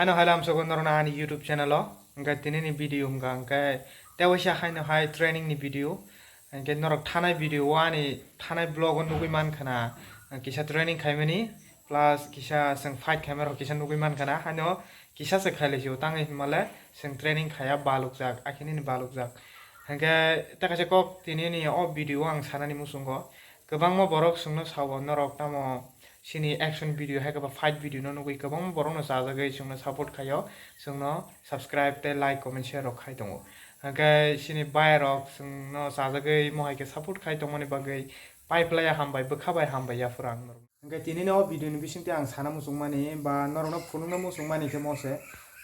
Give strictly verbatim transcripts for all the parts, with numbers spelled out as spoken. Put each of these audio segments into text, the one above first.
Ano hai lamsogo norokno ani YouTube channel o, hwnkhe tinini video wngkha hwnkhe tei waisa haino hai training ni video, hwnkhe norok thanai video o ani thanai vlog o nugwi mankha na, kisa training khaimani plus kisa chwng fight khaima rok kisa nugwi mankha na, haino kisa se khailai sio tangwi hinmale chwng training khaiya balukjak, akhe nini balukjak. Hwnkhe tei kaisa kok tinini o video o ang sanani muchungo, kwbangma borok chwngno sao norok tamo chini action video hai khe ba fight video no nugwi kwbangma borokno chajagwi chwngno support khaio, chwngno subscribe tei like, comment, share rok khai tongo. Hwnkhe chini bayarok chwngno chajagwi mohai khe support khai tongmani bagwi pai phlaiya hambai, bwkha bai hambai yaphuru ang norok. Hwnkhe tinini o video ni bisingtwi ang sana muchungmani ba norokno phunukna muchungmani khe mose,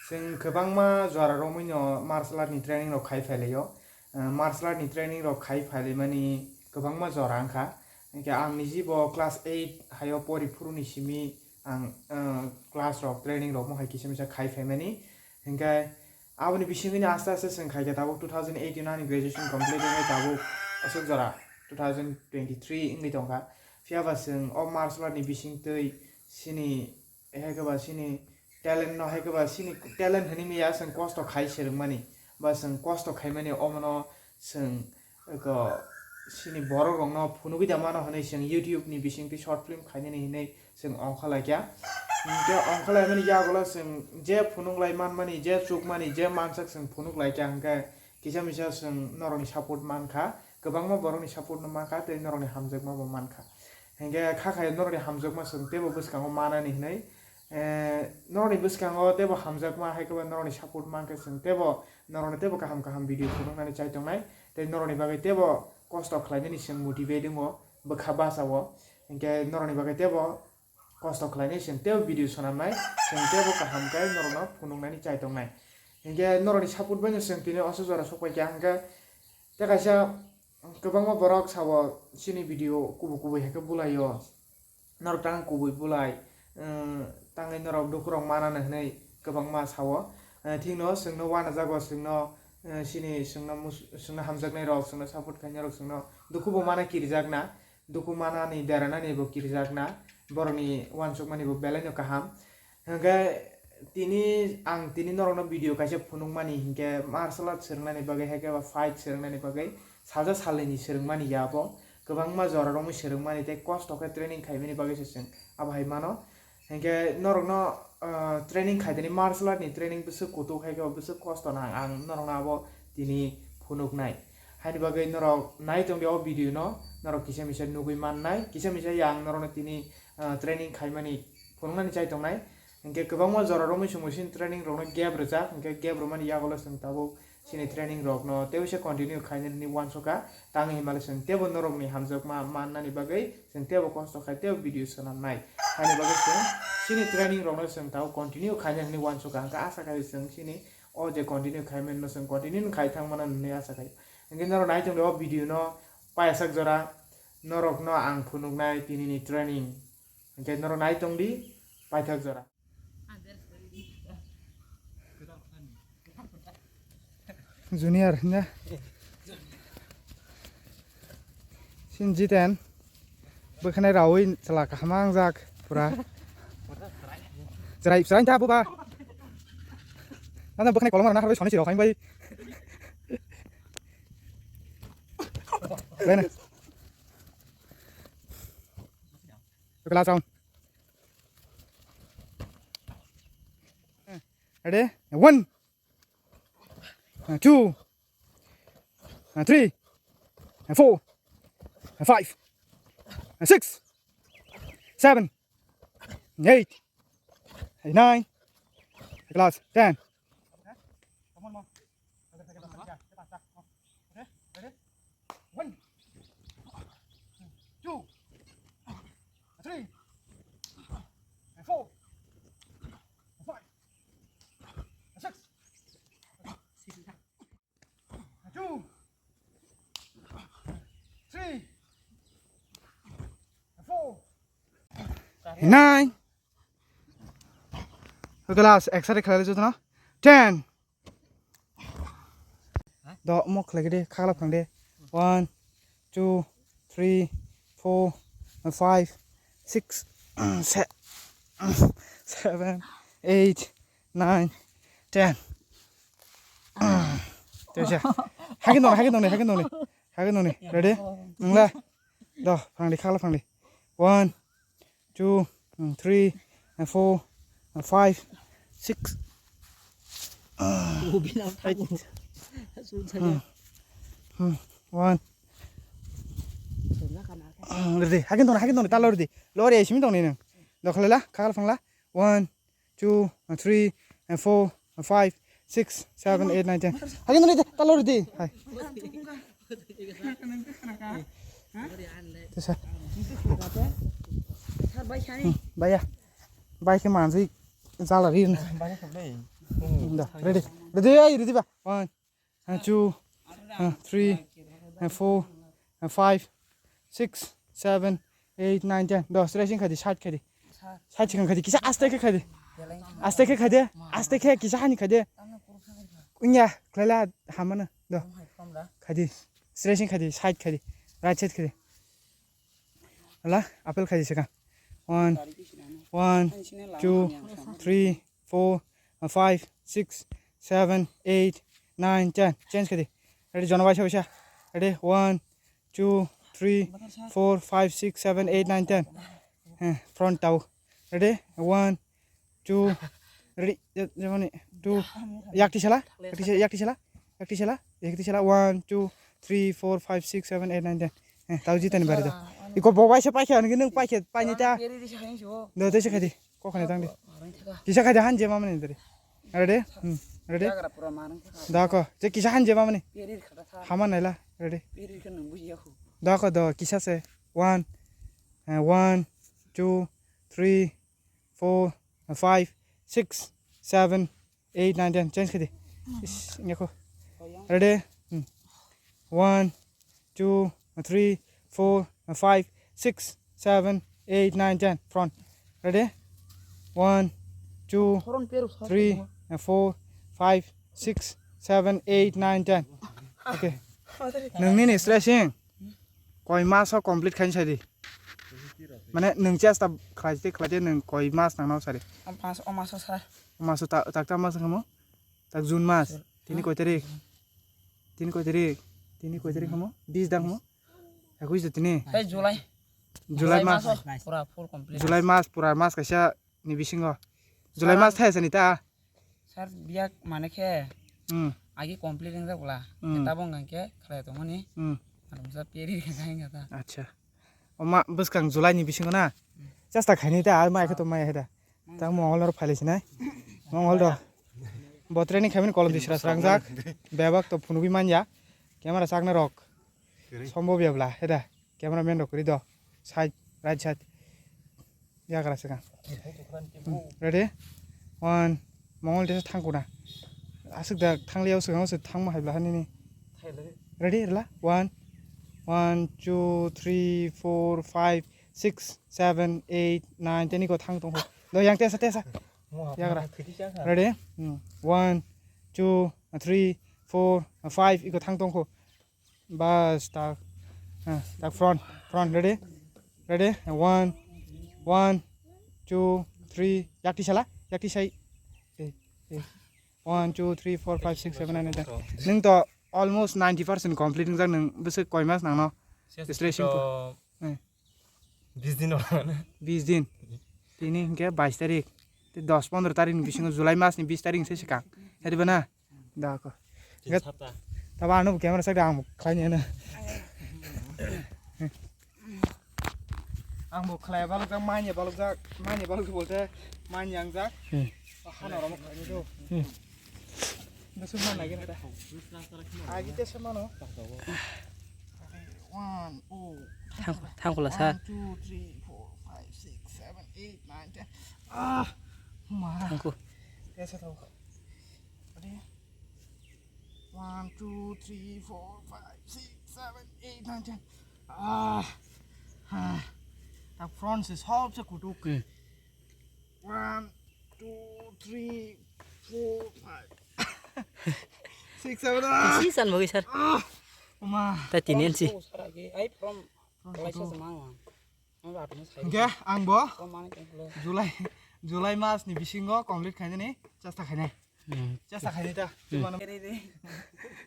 chwng kwbangma jora romwino martial art ni training rok khai phailaio. Eh, martial art ni training rok khai phailaimani kwbangma jora wngkha. Hwnkhe ang nijibo class eight haio pori phuruni simi ang, eh, class rok, training rok mohai kisa misa khai phaimani. Hwnkhe aboni bisingtwi aste aste chwng khaikhe tabuk two thousand eighteen ani graduation complete wngwi tabuk aswk jora two thousand twenty-three wngwi tongkha. Phiyaba chwng o martial art ni bisingtwi chini hai khe ba chini talent no hai khe ba chini talent hinwi maya chwng kosto khai swrwngmani ba chwng kosto khaimani omono chwng eko chini borok rokno phunugwi da mano hinwi chwng YouTube ni bisingtwi short film khainani hinwi chwng ongkha laikha. Hwnkhe ongkha laimani yagulo chwng je phunuk lai manmani, je chukmani, je mansak chwng phunuk laikha hwnkhe kisa misa chwng norokni support mankha, kwbangma borokni support no mankha tei norokni hamjakma bo mankha. Hwnkhe kha khai norokni hamjakma chwng teibo bwskango manani hinwi, eh, norokni bwskango teibo hamjakma hai khe ba norokni support mankhe chwng teibo norokno teibo kaham kaham video phunuknani chai tongnai tei norokni bagwi teibo kosto khlainani chwng motivate wngo bwkha bachao. Hwnkhe norokni bagwi teibo kosto khlainai chwng teibo video swnamnai, chwng teibo kaham khe norokno phunuknani chai tongnai. Hwnkhe norokni support baino chwng tini aswk jora sokpaikha hwnkhe tei kaisa kwbangma borok sao chini video kubui kubui hai khe bulaio, norok tang kubui bulai, eh, tangwi norok dukhurok manano hinwi kwbangma sao. Eh, thikno chwngno uanajago chwngno, eh, chini chwngno mus-, chwngno hamjaknairok, chwngno support khainairok chwngno dukhubo mana kirijakna. Dukhu manani, deranani bo kirjakna, borokni uansukmani bo belaino kaham. Hwnkhe tini ang tini norokno video kaisa phunukmani hinkhe martial art swrwngnani bagwi hai khe ba fight swrwngnani bagwi salsa salnwini swrwngmani ya bo. Kwbangma jora romwi swrwngmani tei kosto khe training khaimani bagwi se chwng abo hai mano. Hinkhe norokno, ah, training khaidini, martial art ni training bwswk kutuk hai khe bwswk kosto nang, ang norokno abo tini phunuknai. Haini bagwi norok nai tongdi o video no, norok kisa misa nugwi mannai, kisa misa ya ang norokno tini, ah, training khaimani phunuknani chai tongnai. Hinkhe kwbangma jora romwi chwngbo chini training rokno gap rwjak, hinkhe gap rwmani yagulo chwng tabuk chini training rokno teibo se continue khainani hinwi uansukha. Tang hinmale chwng teibo norokni hamjakma mannani bagwi chwng teibo kosto khai teibo video swnamnai. Haini bagwi chwng chini training rokno chwng tabuk continue khainani hinwi uansukha. Hwnkhe asa khai chwng chini o je continue khaimani no chwng continue khai thangmano hinwi asa khai. Hwnkhe norok nai tongdi o video no payasak jora norokno ang phunuknai tinini training. Hwnkhe norok nai tongdi paithak jora. Junior hwnna. Sin Jiten. Bwkhanai rawi chwla kaham wngjak pura. Chwrai, chwrai ta buba. Nana bwkhanai kolom rana harwi soni sirok bai. Lene. Last round. Ready? One, uh, two, uh, three, uh, four, uh, five, uh, six, seven, eight, uh, nine, uh, last, ten. One, two, three, four, five, six, two, three, four, nine. Okay, last, extra khlai jotono. Ten. Do mo khlai de, khagla phang de. One, two, three, four, five, six, se-, seven, eight, nine, ten. Tesa. Hagi nong, hagi nong, hagi nong. Hagi nong. Ready? Nongla. Do, phangdi, khala phangdi. One, two, mm, three, and four, and five, six. Hmm. One. Ready. Hagi nong, hagi nong, ta lori di. Lori, simi nong ni nang. Do, khala la, khala phangla. One, two, uh, three, and four, and five, six, seven, eight, nine, ten. Hagi nani ta lori di. Hai. Tesa. Hmm, baya. Bai ke manzi jala ri na. Da, ready. Ready, ai, ready ba. One, uh, two, uh, three, uh, four, uh, five, six, seven, eight, nine, ten. Do, stretching khadi, side khadi. Side sikang khadi, kisa aste khe khadi. Aste khe khadi, aste khe kisa hani khadi. Unya, khlai la hamana. Do. Khadi, stretching khadi, side khadi, right side khadi. Ala, apple khadi sikang. One, one, two, three, four, uh, five, six, seven, eight, nine, ten. Change khadi. Ready, jona baisa baisa. Ready, one, two, three, four, five, six, seven, eight, nine, ten. Eh, front tau. Ready, one, two, ready, ya, ya, mani, two. Yak tisala, yak tisala, yak tisala, yak tisala, yak tisala. One, two, three, four, five, six, seven, eight, nine, ten. Eh, tau jitani bari do. Iko bo baisa paikha, nung paikha, paini ta. Do, tesa khadi. Kokone tang di. Kisa khai de han je mamani dere. Ready? Hmm. Ready? Da ko. Je kisa han je mamani. Hama naila. Ready? Da ko do kisa se. One. Eh, one, two, three, four, eh, five, six, seven, eight, nine, ten. Change khadi. Is, nyako. Ready? Hmm. One, two, three, four, five, six, seven, eight, nine, ten. Front. Ready? One, two, three, four, five, six, seven, eight, nine, ten. Okay. Nung nini stretching. Koi maso complete khaini sadi. Mane nung chesta khlaite khlaite nung koi mas nangno sadi. O mas, o maso sir. O maso ta, tak ta mas kamo. Tak June mas. Tini koi tarik? Tini koi tarik? Tini koi tarik kamo? Bis dang mo? Ekwis do tini. Hey, July. July mas. Pura full complete. July mas pura mas kaisa ni bisingo. July mas thai sani ta. Sir, biyak mane khe, hmm, agi complete wngjak bwla. Hmm. Tabok hwnkha khe khlai tongmani. Hmm. Arumsa peri khe khai wngkha ta. Acha. O ma bwskang July ni bisingo na? Hmm. Chesta khaini ta, a mai khe to mai he da. Hmm. Ta Mongol nor phailai sinai. Mongol do. Bo training khaimani kolom di sra srangjak. Bebak to phunugwi manya. Camera sakna rok. Sombo bebla he da. Camera man rok kwrwi do. Side, right side. Yagra swkang. Hmm. Ready? One. Mongol tesa thangkuna. Aswk da thangliya swkang se thangma haibla hanini. Ready rwla? One. One, two, three, four, five, six, seven, eight, nine, ten iko thang tongkho. Do yang tesa tesa. Yagra. Ready? Hmm. One, two, three, four, five iko thang tongkho. Bas, tak. Ah, tak front, front, ready? Ready? One, one, two, three. Yakti sala, yakti sai. Eh, eh. One, two, three, four, five, six, seven, nine, ten. Nung to almost ninety percent complete wngjak nung bwswk koi mas nangno? Stretching to. Eh. Bis din wala na? Bis din. Tini hingke bais tarik. Te dos pondro tarik ni bisingo July mas ni bis tarik se sikang. Hedi bana? Da ko. Tin sapta. Taba ano camera sak da ang khlai ni na. Ang bo khlai balok jak, manya balok jak, manya balok bolte manya ang jak. Hmm. Hano romo khlai ni do. Hmm. Nusuk man lagi na ta. Agi te semano. One, oh. Thang, thang kula sa. One, two, three, four, five, six, seven, eight, nine, ten. Ah, ma. Thangku. Yes, I know. Ready? One, two, three, four, five, six, seven, eight, nine, ten. Ah, ah. Tak front se sob se kutuk. Hmm. One, two, three, four, five, six, seven, ah. Isi san bagwi sir. Ah, ma. Ta tini insi. Hingke ang bo July, July mas ni bisingo complete khainani. Chesta khainai. Hmm. Chesta khainai ta. Hmm. Chumano.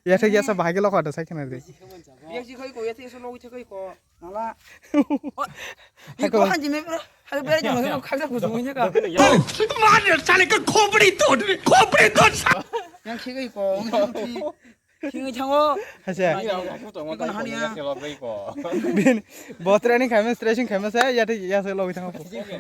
Yathai yasa bahai ke lokha da sai khna de. Yaksi khoi ko, yathai yasa logwi thai khoi ko. Nala. Hai ko. Iko hanji me bro. Hai bere jong khaksa kusu munya ka. मार साले का खोपड़ी तोड़, खोपड़ी तोड़। Yang khi khoi ko. Khingwi thango. Hacha. Bini rok haikhe tongma tong hania. Bini botrani khaima stretching khaima sa yate yase logi thango.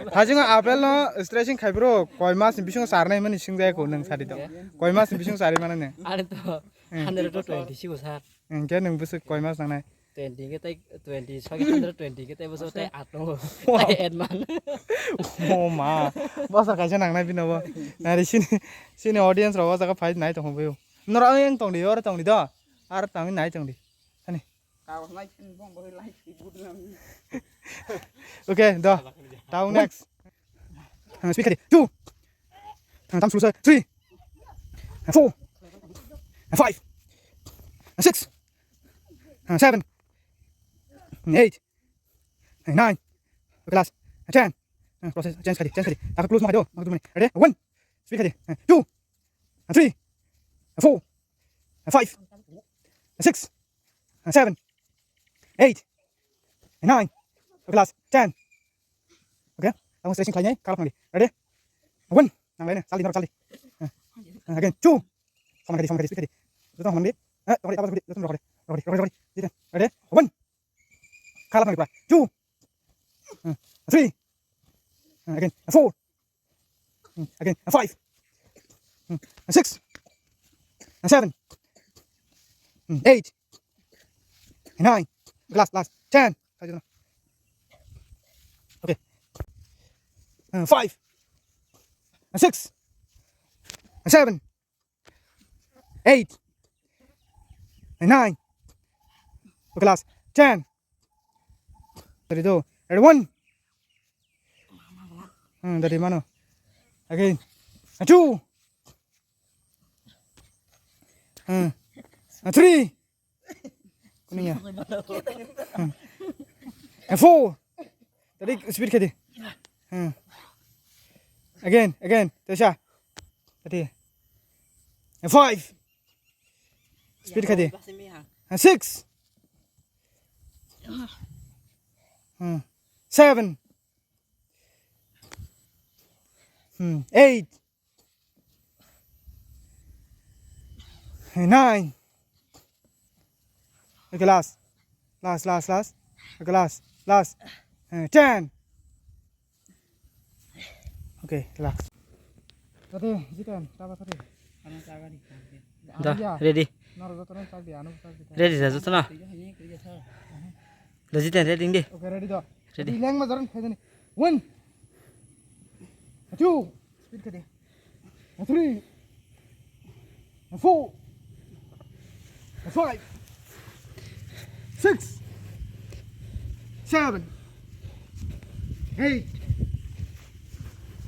Hajingo apple no stretching khai bro koi mas ni bisingo sarnai mani singjai ko nang sadi to. Koi mas ni bisingo sari mana ne? Are to Hmm. hundred to twenty sigo sir. Engke nang busu koi mas nangnai. Twenty ke tai twenty, sorry, hundred twenty ke tai busu tai atno. Wow. Tai adman. Oh ma. Bosa kaisa nangnai binobo. Nari sini sini audience rok o jaga fight nai tong boyo. Norok ang tongdi, oro tongdi do. Aro tangwi nai tongdi. Ani. Kagos nai chen bong bori lai si budlam. Okay, do. Tang next. Uh, speed kadi. Two. Uh, tam sulu sa. Three. Uh, four. Uh, five. Uh, six. Uh, seven. Uh, eight. Uh, nine. Okay, last. Uh, ten. Uh, process. Change kadi. Change kadi. Taka close mo kadi. Mo kadi. Ready? One. Speed kadi. Uh, two. Uh, three. Uh, four. Uh, five. Uh, six. Uh, seven. Eight. Uh, nine. Okay, last. Ten. Okay. Tamo stretching khlainai. Kalap nangi. Ready? One. Nang lainai. Saldi, naro saldi. Uh, uh, again. Two. Soman kadi, soman kadi, speed kadi. Joto soman di. Eh, rokori, rokori, rokori, rokori, rokori, rokori. Ready? One. Khalap nang di pura. Two. Hmm. Three. Hmm, again. Four. Hmm, again. Five. Hmm, six. Seven. Hmm, eight. Nine. Last, last. Ten. Okay. Hmm, five. Six. Seven. Eight. Nine. Okay, last. Ten. Ready, do. Ready, one. Hmm, dari mana? Again. Two. Hmm. Three. Kuning ya. Hmm. Four. Tadi speed kadi. Hmm. Again, again. Tesha. Tadi. Five. Speed kadi. Six. Hmm. Seven. Hmm. Eight. Nine. Okay, last. Last, last, last. Okay, last, last. Eh, ten. Okay, relax. Tadi, Jiten, taba tadi. Da, ready. Noro joto nang tadi, anu tadi. Ready da, joto na. Da, Jiten, ready di. Okay, ready do. Ready. Leng mazaran, khaidani. One. Two. Speed kadi. Three. Four. Five. Six. Seven. Eight.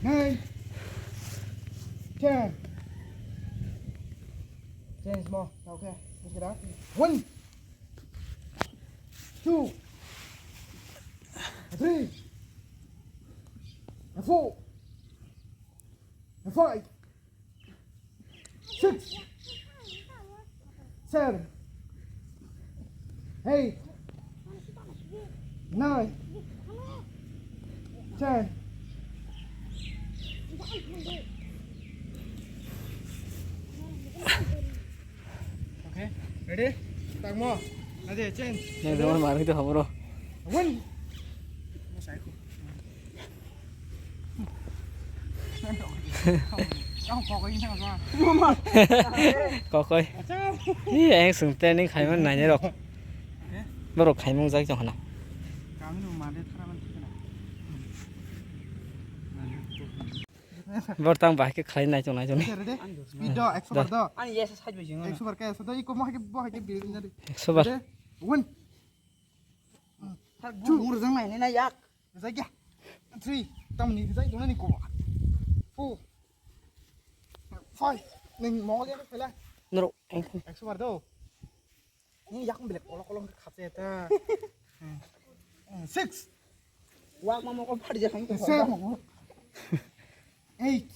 Nine. Ten. Change mo. Okay. Let's get out. One. Two. Three. Four. Five. Six. Seven. Eight. Nine. Ten. Okay, ready? Tangmo. Ade, change. Nang jemon manwi to hamro. Win. Kokoi. Ih, ang sung training khaimani nainai rok. Borok khaimung jak jong hana. Bortang bahai khe khlai nai chong nai chong ni. Ready? Speed do, ekso bar do. Ani yes side bai jeng. Ekso bar khe, ekso do, iko mo hai khe, bo hai khe build na di. Ekso bar. Ready? One. Sir, two. Bur jeng nai na yak. Rijak ya. Three. Tamni rijak dona ni ko. Four. Five. Ning mo ya pela. Noro. Ekso bar do. Ni yak bile kolok kolok khache ta. Six. Wak mamo ko phari ja khang. Seven. Eight.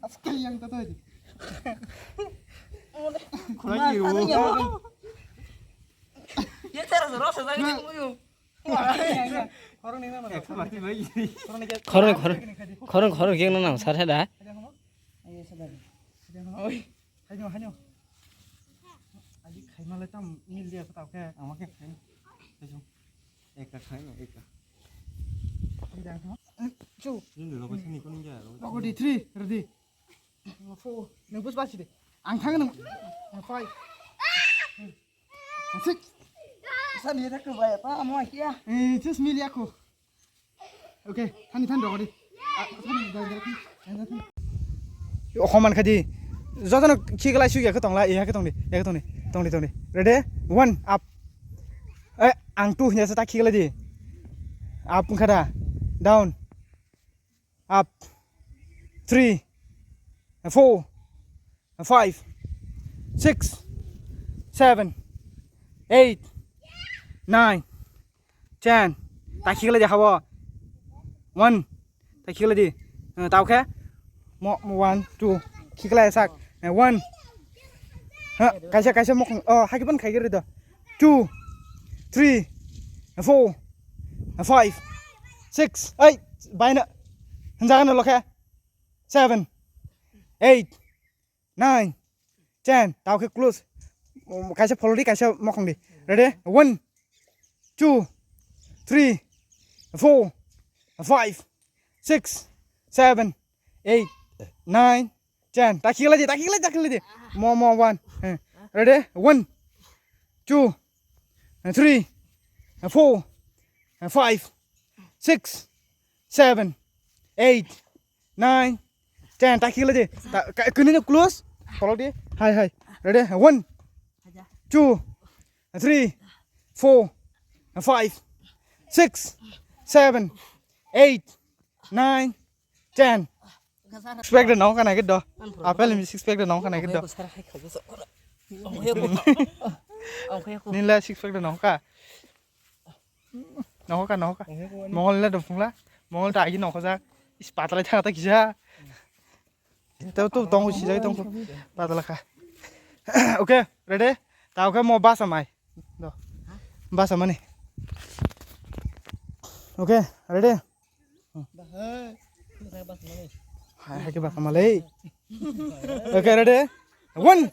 Askal yang tato aja. Kurang iru. Ya cara rosa tadi kamu. Khorang ni nama. Khorang khorang khorang khorang yang nama sar da. Oi. Haino haino. Aji khaima le tam mil dia kata ke. Ama ke khain. Eka khain eka. Chu. Ni lo ko sini ko ninja lo. Rokodi three, ready. Four. Nang bus basi de. Ang thang nang. Five. Six. Sani ta ko bai pa amo kia. Eh, just mil ya ko. Okay, thani thani rokodi. Homan khadi. Jotono khiklai sui ya ko tongla, ya ko tongdi, ya ko tongdi. Tongdi tongdi. Ready? One, up. Eh, ang two hnya sa ta khiklai di. Up khada. Down. Up. Three. Four. Five. Six. Seven. Eight. Nine. Ten. Ta khiklai di habo. One. Ta khiklai di. Eh, tao khe. Mo, mo one, two. Khiklai sak. Eh, one. Ha, kaisa, kaisa mokong. Oh, haki ban khai giri do. Two, three, four, five, six, eight. Baina. Hanjaga no lokhe. Seven, eight, nine, ten. Tao khe close. Um, kaisa follow di, kaisa mokong di. Ready? One, two, three, four, five, six, seven, eight, nine, ten. Ta khiklai di, ta khiklai, ta khiklai di. Mo, mo, one. Eh. Ready? One, two, three, four, five, six, seven, eight, nine, ten. Ta khiklai di. Ta, ka, kuni no close. Follow di. Hai, hai. Ready? One, two, three, four, five, six, seven, eight, nine, ten. Six pack de nong kana ke do. Apple mi six pack de nong kana ke do. Nila six pack de nong ka. Nong ka, nong ka. Mongol le do phungla. Mongol ta agi nong ka jak. Is patalai thang ta kisa. Tau tu tong si jai tong. Patala kha. Okay, ready? Tao khe mo basa mai. Do. Basa mani. Okay, ready? Hai, hai, ke basa malai. Okay, ready? One.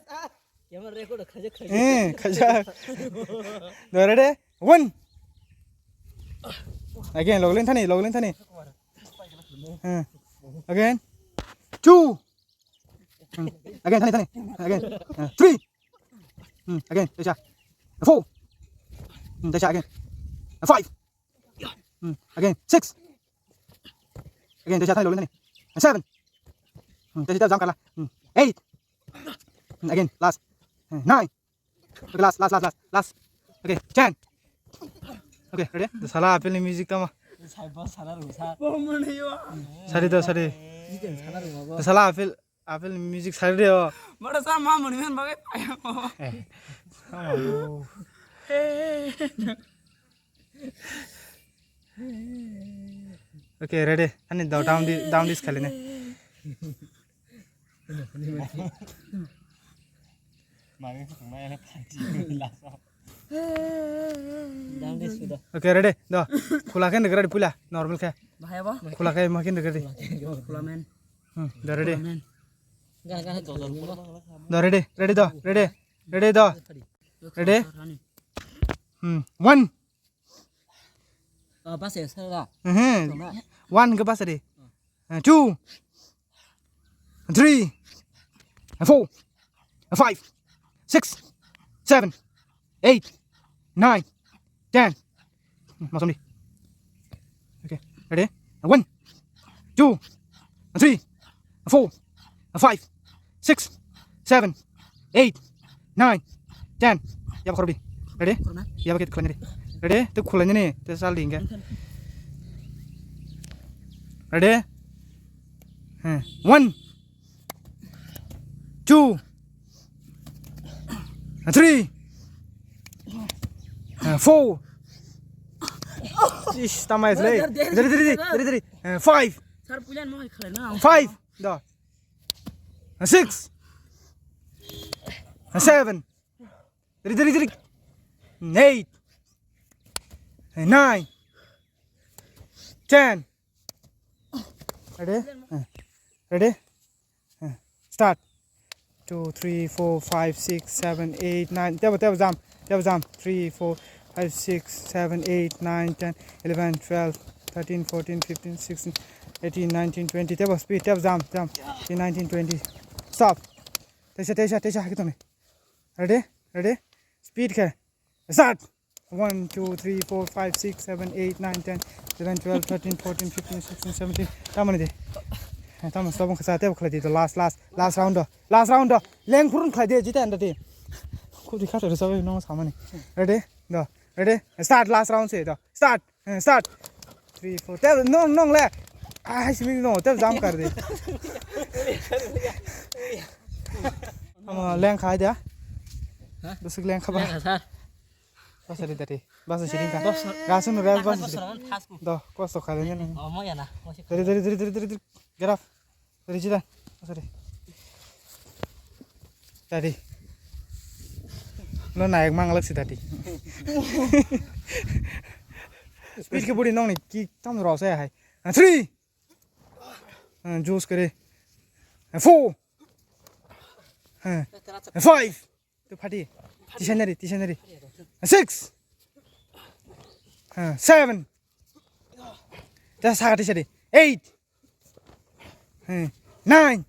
Eh, khaja. Do, ready? One. Again, loglen thani, loglen thani. Eh. Again. Two. Hmm. Again, thani, thani. Again. Eh, three. Hmm. Again, teisa. Four. Hmm. Teisa, again. Five. Hmm. Again, six. Again, teisa, thani, loglen thani. Seven. Hmm. Teisa, jam kala. Hmm. Eight. Hmm. Again, last. Hmm. Nine. Okay, last, last, last, last, last. Okay, ten. Okay, ready? Sala apple ni music tamo. Saibo sana rusa. Sari do, sari. Sala apple, apple ni music sari do. Mara sa ma muni men bagai payang mo. Eh. Sama lu. Okay, ready. Ani do down di, down dis khali ne. Mami khungna ele phanti laso. Dang de sudo. Okay, ready. Do. Khula khe nigre ready pula. Normal khe. Bahaya bo? Khula khe ma khe nigre ready. Khula men. Hmm, do ready. Khula men. Gana gana jor jor khula. Do ready. Ready do. Ready. Ready do. Ready. Hmm. One. Ah, bas ya, sara. Mhm. Tongna. One ke bas de. Ah, two. Three. Four. Five. Six. Seven. Eight. Nine. Ten. Hmm, masuk nih. Okay. Ready? One. Two. Three. Four. Five. Six. Seven. Eight. Nine. Ten. Yaba khorbi. Ready? Khorna. Yaba kit khulanya di. Ready? Tu khulanya ni. Tu sal di enggak. Ready? Heh. One. Two. Three. Four. Ish, tamai sile. Dari, dari, dari, dari, dari. Five. Tar puilan mo hai khalai na. Five. Do. Six. Seven. Three, three, three. Eight. Nine. Ten. Ready? Ready? Start. Two, three, four, five, six, seven, eight, nine. Table, table jump. Table jump. Three, four, five, six, seven, eight, nine, ten, eleven, twelve, thirteen, fourteen, fifteen, sixteen, eighteen, nineteen, twenty. Table speed. Table jump. Jump. Eighteen, nineteen, twenty. Stop. Teisa, teisa, teisa. Hakitoni. Ready? Ready? Speed khe. Start. One, two, three, four, five, six, seven, eight, nine, ten, eleven, twelve, thirteen, fourteen, fifteen, sixteen, seventeen. Tamoni de. Tamoni stop kha sa tebo khlai di to last, last, last round do. Last round do. Leng phurun khlai de jita anda de. Khudi kha to sabai no samani. Ready? Do. Ready? Start last round se do. Start. Eh, start. Three, four. Tebo nong nong le. Ah, hai simi no. Tebo jam kar de. Ama leng khai dia. Ha? Bwswk leng khaba. Leng kha, sir. Basa ri dati. Basa siring ka. Basa. Gasun res basa siring. Do, kosto khale ne. Oh, mo ya na. Dari, dari, dari, dari, dari, dari. Get up. Dari jida. Basa ri. Dari. No nayak mangalak si dati. Speed ke budi nong ni ki tam ro sa hai. Ah, three. Ah, juice kare. Ah, four. Ah, five. Tu phati. Tisanari, tisanari. Six. Ha, seven. Ta saka tisari. Eight. Ha, nine.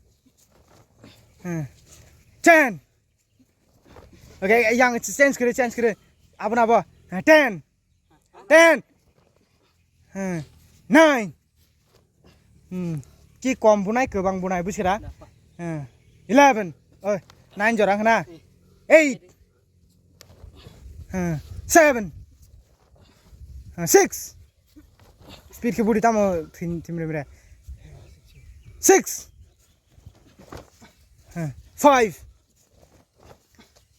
Ha, ten. Okay, yang change kare, change kare. Abo na abo. Ha, ten. Ten. Ha, nine. Hmm. Ki kom bunai, kwbang bunai, buchira? Hmm. Eleven. Oh, nine jora khna. Eight. Hmm. Seven. Hmm. Six. Speed ke budi tamo thin, thimre mre. Six. Hmm. Five.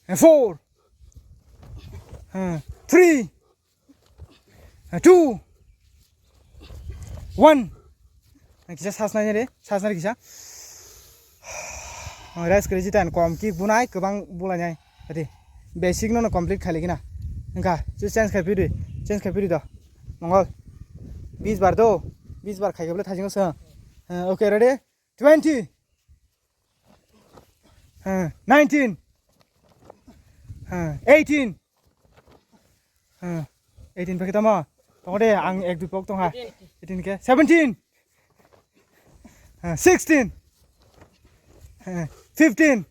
Hmm. Four. Hmm. Three. Ah, two. One. Ah, kisa sas nai re, sas nai kisa. Ah, rest kre jitan kom kick bunai, kwbang bulai nai. Ati, basic no no complete khali gina. Engka, chu change khai piri, change khai piri do. Mongol. Bis bar do, bis bar khai gable thajing sa. Ah, okay, ready? Twenty. Ha, nineteen. Ha, eighteen. Ha, eighteen pakai tamo. Tong de, ang ek dui pok tong ha. Eighteen ke, seventeen. Ha, sixteen. Ha, fifteen.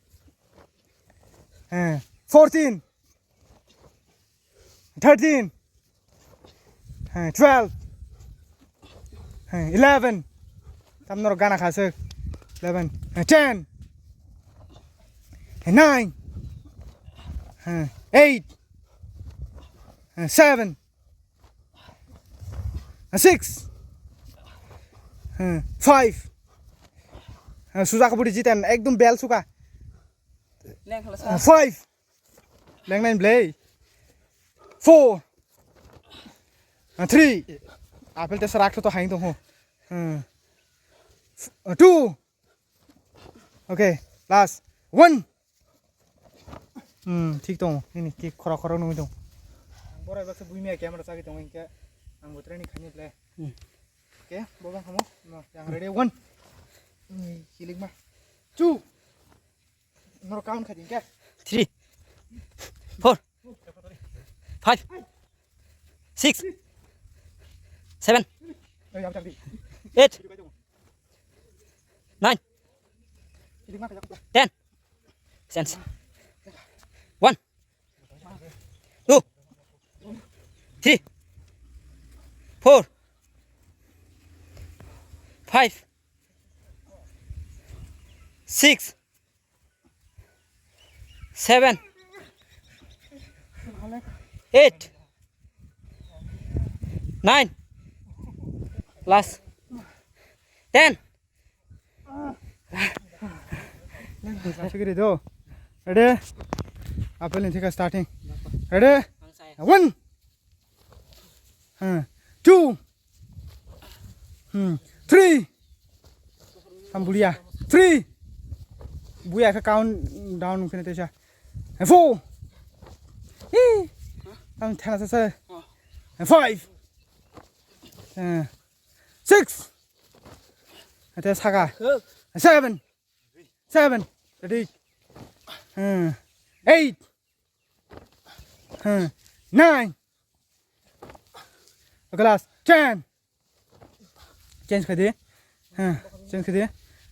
Ha, fourteen. Thirteen. Hei, twelve. Hei, eleven. Tam norok gana khasuk. Eleven. Hei, ten. Hei, nine. Hei, eight. Hei, seven. Hei, six. Hei, five. Hei, suja kabudi jiten ekdom bel suka. Leng khala sa. Hei, five. Leng nine blei. Four. Ah, three. Apple te sarak to haing tong ho. Hmm. F-, ah, two. Okay, last. One. Hmm, thik tong. Ini ki khora khora nung tong. Ang borai baksa buimia camera sagi tong hingke. Ang botre ni khani blei. Hmm. Okay, bobang hamo. No, yang ready one. Hmm, kilik ma. Two. Norok count kha din khe. Three. Four. Five. Six. Seven. Oi, yang tadi. Eight. Nine. Ini mah kayak apa? Ten. Sense. One. Two. Three. Four. Five. Six. Seven. Eight. Nine. Last. Ten. Asik ready do. Ready? Apple ni thika starting. Ready? One. Hmm. Two. Hmm. Three. Tam bulia. Three. Buya khe count down wngkhe teisa. Four. Hi. Tam thana sa sa. Five. Eh. Six. Ate saka. Seven. Seven. Ready. Eh. Eight. Eh. Nine. Okay, last. Ten. Change khai di. Ha, change khai di.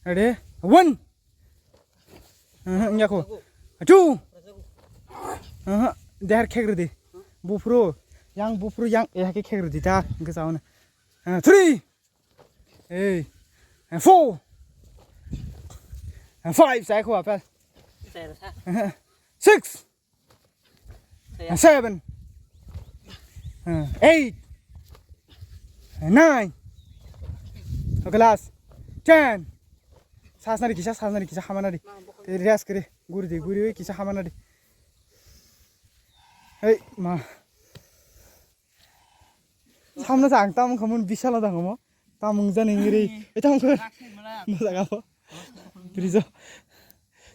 Ready? One. Aha, wngya kho. Two. Aha, dehar khek rwdi. Buphuru, yang buphuru, yang eha khe khek rwdi ta, hwnkhe chauna. Ha, three. Ei. Ha, four. Ha, five, chai kho apel. Aha. Six. Seven. Uh, eight. Uh, nine. Okay, last. Ten. Sasnari kisa, sasnari kisa, hamanari. Te rest kiri, guri di, guri, oi, kisa hamanari. Hey, ma. Samna sa ang tam khamun bisala da khamu. Tam wng jani ngiri. Eh, tam khamun. Mo jaga po. Prizo.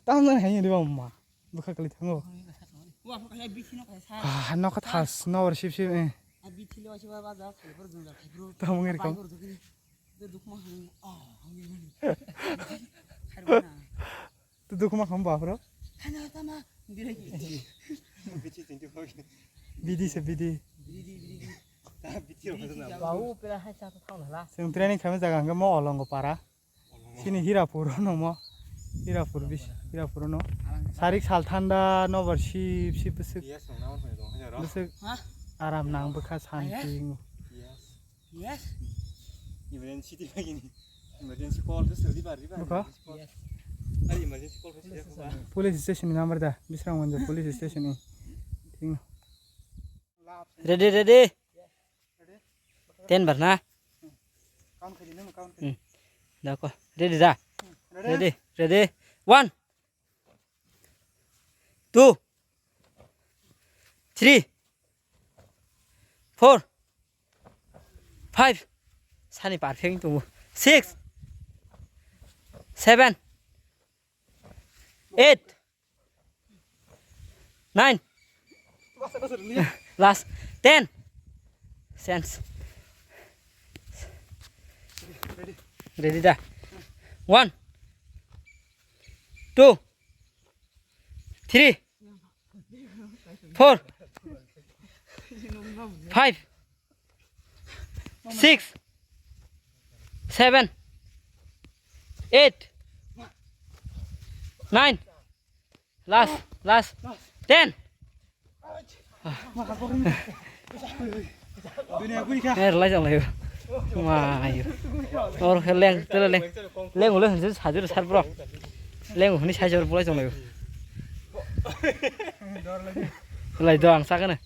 Tam jani haini riba ma. Bwkha kwlwi thango. Ah, nokha thas, nor sip sip, eh. Tamo ngiri kong. Tu dukuma kham bafro. Bidi se bidi. Seng training khame jaga hangke mo olongo para. Sini Hirapur no mo. Hirapur bis, Hirapur no. Sarik sal thanda nobar sip sip bwswk. Bwswk aram nang bwkha santi. Yes. Emergency ti bagini. Emergency call to sodi bar riba. Bwkha? Emergency call. Ari emergency call to sodi bar. Police station ni number da. Bisramganj police station ni. Thik no. Ready, ready. Ten bar na? Count khai di, nang count khai di. Hmm. Da ko. Ready da? Hmm. Ready? Ready, ready. One. Two. Three. Four. Five. Sani perfect tongo. Six. Seven. Eight. Nine. Last. Ten. Sense. Ready da? One. Two. Three. Four. Five. Six, seven, eight, nine, last, last, ten. Eh, rwlai chwng laio. Ma, ayo. Or khe leng, tele leng. Leng ulo hinse sajur sar bro. Leng huni sajur bolai chwng laio. Lai do ang sakane.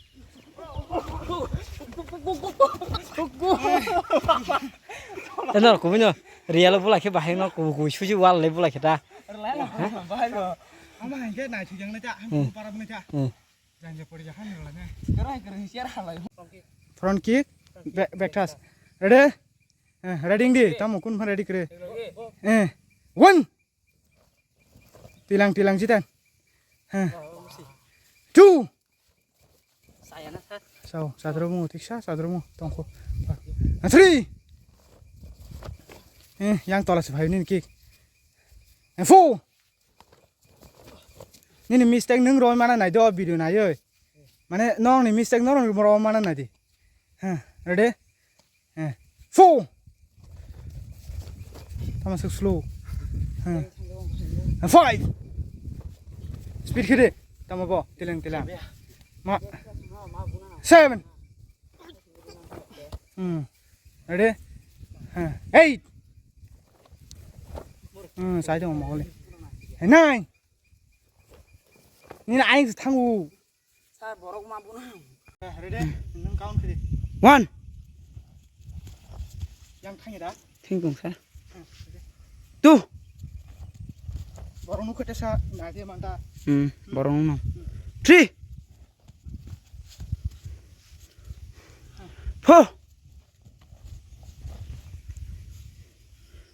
Eno kubui no real o bula khe bahai no kubui kubui suji wal le bula khe ta. Ama hingke nai thujang le ta, Hmm. Para bune ta. Hmm. Jang je pori jahan le ne. Front kick, back, back toss. Ready? Eh, ready di, tamo kun phan ready kre. Eh, one. Tilang, tilang, jitan. Heh. Two. Sao, sadromo, tiksa, sadromo, tongkho. Ah, three. Eh, yang tola se bhai nini kick. Eh, four. Nini mistake nung roi mana nai do video nai oi. Mane nong ni mistake nong roi mana nai di. Heh, ready? Eh, four. Tama sok slow. Eh. Five. Speed khede. Tama bo, tilang, tilang. Ma. Seven. Hmm. Ready? Eh. Eight. Hmm, sai dong mo le. Eh, nine. Nini ayang se thangu. Sir, borok ma bono. Ready? Nung count kiri. One. Yang thangya da? Thing kong sir. Two. Borok nukhe tesa, na dia manta. Hmm, borok nung. Three. Four.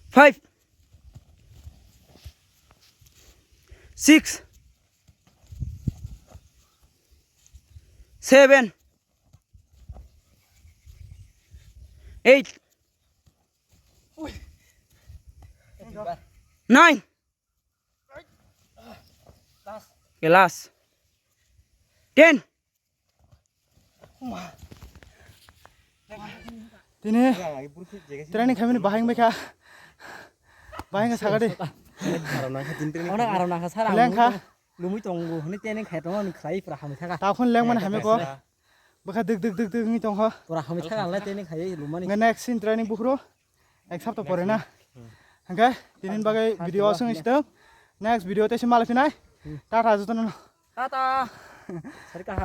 Five. Six. Seven. Eight. Nine. Ke last. Ten. Tini training khaimani bahai wngbaikha. Bahai wngkha sakha de. Onek aram nangkha tini. Lengkha. Lumui tongo hwnwi training khai tongo, ani khlai pura hamwi thaka. Takhon lengmani hamya ko. Bwkha dik dik dik dik wngwi tongkha. Pura hamwi thaka, anlai training khai lumani. Next in training bukhro. Ek sapta pore na. Hwnkhe tini bagwi video aswk wngwi sitwng. Next video tei se malai phinai. Tata jotono. Tata. Sari kaham.